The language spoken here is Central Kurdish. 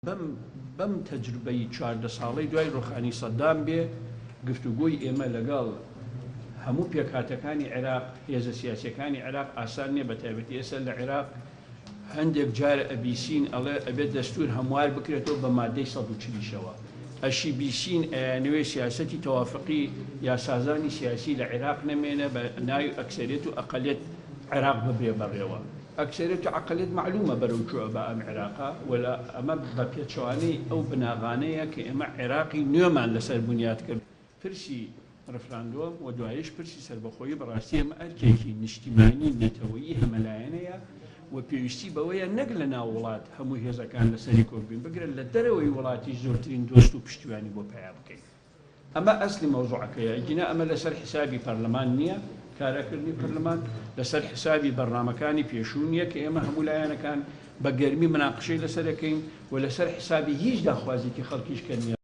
بەم بەم تەجروبەی 14 ساڵەی دوای ڕوخانی سەدام بێ، گفتوگۆی ئێمە لەگەڵ هەموو پێکهاتەکانی عێراق، هێزە سیاسیەکانی عێراق ئاسان نیە، بەتایبەتی ئێستا لە عێراق هەندێک جار ئەبیسین ئەڵێ ئەبێت دەستور هەموار بکرێتەوە بە مادەی 140 یشەوە ئەشی بیسین ئەیانەوێ سیاسەتی تەوافقی یا سازانی سیاسی لە عێراق نەمێنێ بە ناوی ئەکسەریەت و ئەقەلیەت عێراق ببرێ بەڕێوە. ئەکسەریەت و ئەقەلیەت مەعلومە بەرەو کوێ ئەبا ئەم عێراقە و لە ئەمە بە پێچەوانەی ئەو بناغانەیە کە ئێمە عێراقی نوێمان لەسەر بنیات کرد. پرسی ڕفراندۆم و دواییش پرسی سەربەخۆیی بەڕاستی ئەمە ئەرکێکی نیشتیمانی نەتەوەیی هەمەلایەنەیە و پێویستی بەوەیە نەک لە ناو وڵات هەموو هێزەکان لەسەری کۆک بین بگرە لە دەرەوەی وڵاتیش زۆرترین دۆست و پشتیوانی بۆ پەیا بکەین. ئەمە ئەسلی مەوزوعەکەیە ئەگینا ئەمە لەسەر حیسابی پەرلەمان نییە، کاراکردنی پەرلەمان لەسەر حیسابی بەرنامەکانی پێشوو نییە کە ئێمە هەموو لایەنەکان بە گەرمی مناقشەی لەسەر ئەکەین و لەسەر حیسابی هیچ داخوازێکی خەڵکیش کە نییە.